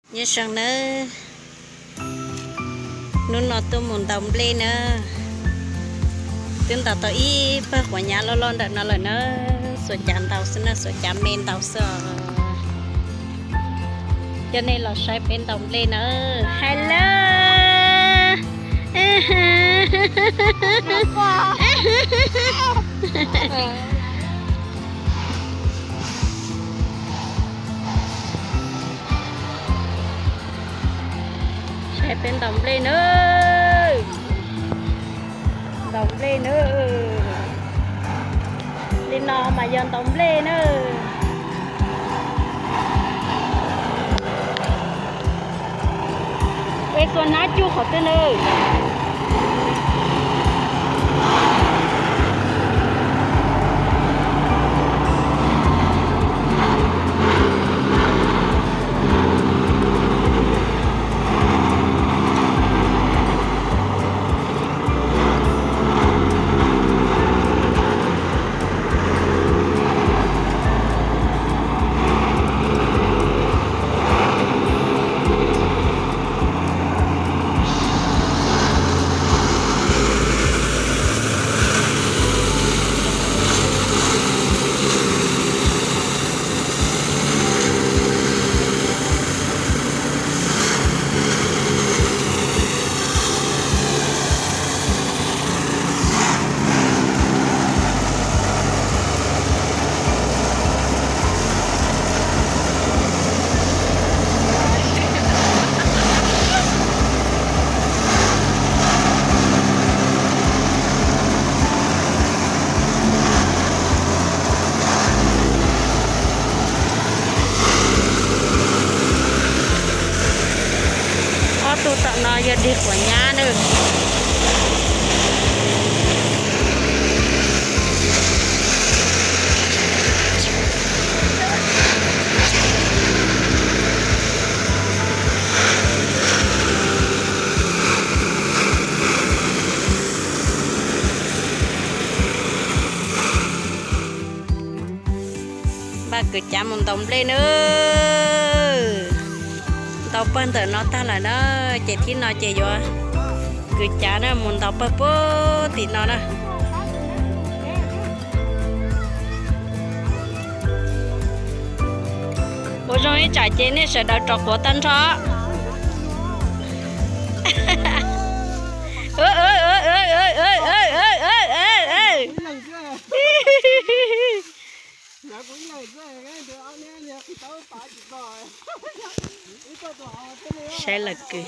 Nyob zoo nawb, hnub no tuaj mus ntaus nplej na. Twb ntaus tau ib pawg quav nyab loj loj ntawm no lawm na. Xuas cav ntaus xwb na, xuas cav me ntaus xwb os. Coj nej los saib peb ntaus nplej na. Hello. Saib peb ntaus nplej na. Ntaus nplej na. Li no mas yog ntaus nplej na. Peb xuas hnab cuj qhov twg na. Ob tug tom no yog dig quav nyab na. Npaj kwv cav mus ntaus nplej na. Ntaus pawg ntawm no tag lawm na, ces thib no ces yuav kwv cav na mus ntaus pawg puag tim no na. Ua zoo ib tsam ces nej sawv daws rov quav tag nrho. Saib lawv kwv,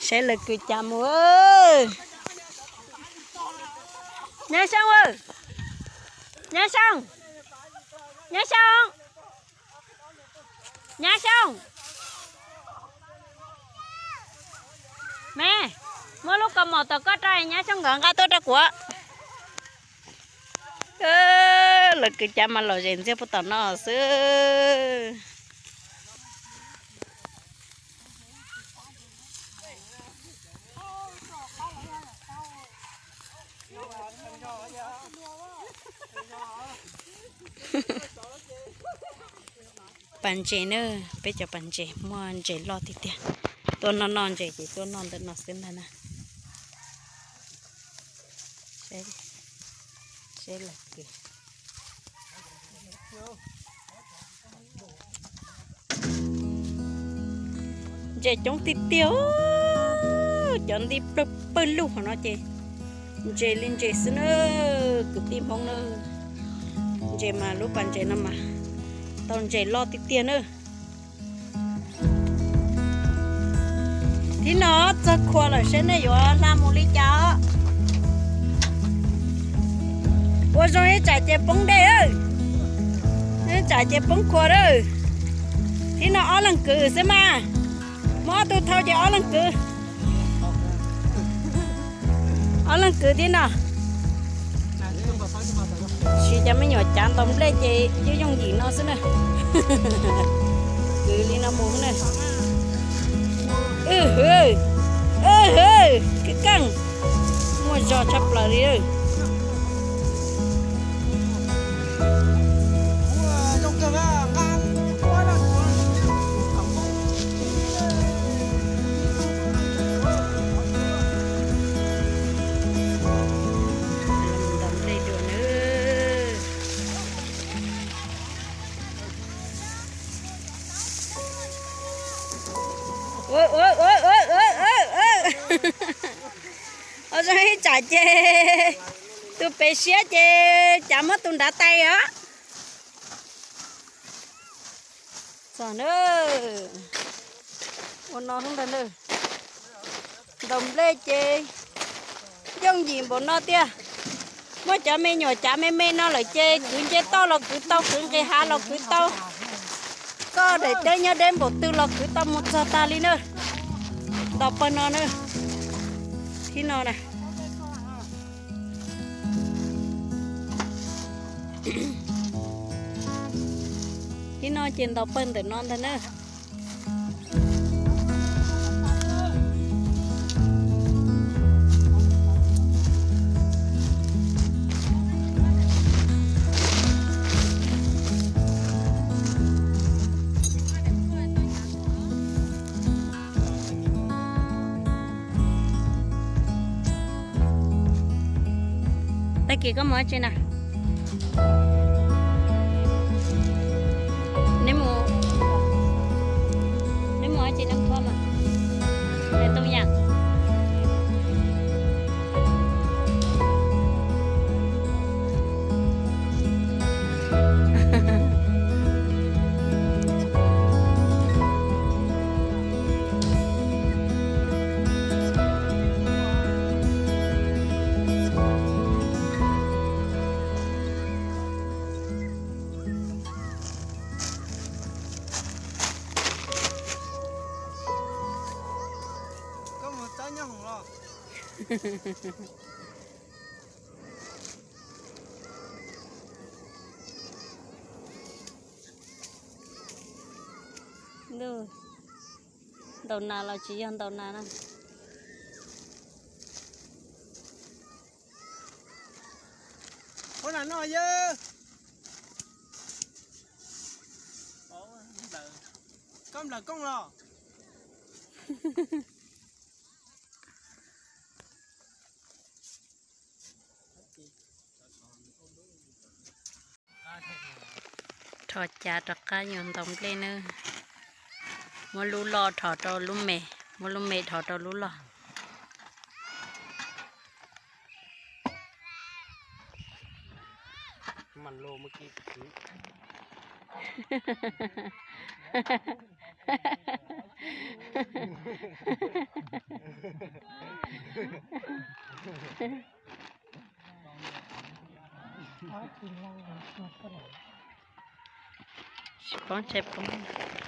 saib lawv kwv cav mus. Nyab Xyooj, Nyab Xyooj, Nyab Xyooj, Nyab Xyooj. Me, muab lub kaus mom tom koj rau Nyab Xyooj nkawd nqa tuaj rau kuv. Lawv kwv cav mas lom zem ntxiag puag tom no xwb. Pas ntses na, peb cov pas ntses muaj ntses loj tiag tiag. Tuaj noj noj ntses ces tuaj noj ntawm no xwb ntag na. Seb lawv kwv. Ntses coob tiag tiag, cov nti pawg lug hov no ces ntses li ntses xwb na, kwv tij Hmoob na. Ntses mas lub pas ntses no mas tau ntses loj tiag tiag na. Thib no txog khua lawm seb nej yuav hla mus li cas os. Ua zoo ib tsam ces poob dej, ib tsam ces poob khua lawm. Thib no ob leeg kwv xwb mas, muab ob tug thau ces ob leeg kwv. Ob leeg kwv thib no. Siv cov me nyuam cav ntaus nplej ces yooj yooj yim no xwb na. Kwv li no mus na. Keej keej, muaj zog tshaj plaws li. Ua, ua, ua, ua, ua, ua. Ua zoo ib tsam ces tus pem siab ces cav muab tus nrad tais os. Txog na, ua no ntag na. Ntaus nplej ces yooj yim npaum no tiag. Muab cov me nyuam cav me me no lawm ces kwv nce toj los kwv tau, kwv nqis hav los kwv tau. Koj daim teb nyob deb npaum twg los kwv tau mus txog tag li na. Ntaus pawg no na. Thib no na. Thib no ces ntaus pawg ntawm no ntag na. Tag kis koj mus dab tsi na? Neb mus, neb mus dab tsi, neb mus thua mas, neb tub yam. Koj mus txawb nyob hoom los? Ntuj, ntaus nas los tsis yog ntaus nas na. Ua nas no yawg. Koj nplawm kooj los? Rho cav rov qab yuav ntaus nplej nawb. Muab lub loj dhos rau lub me, muab lub me dhos rau lub loj. Tsis poob tsis poob.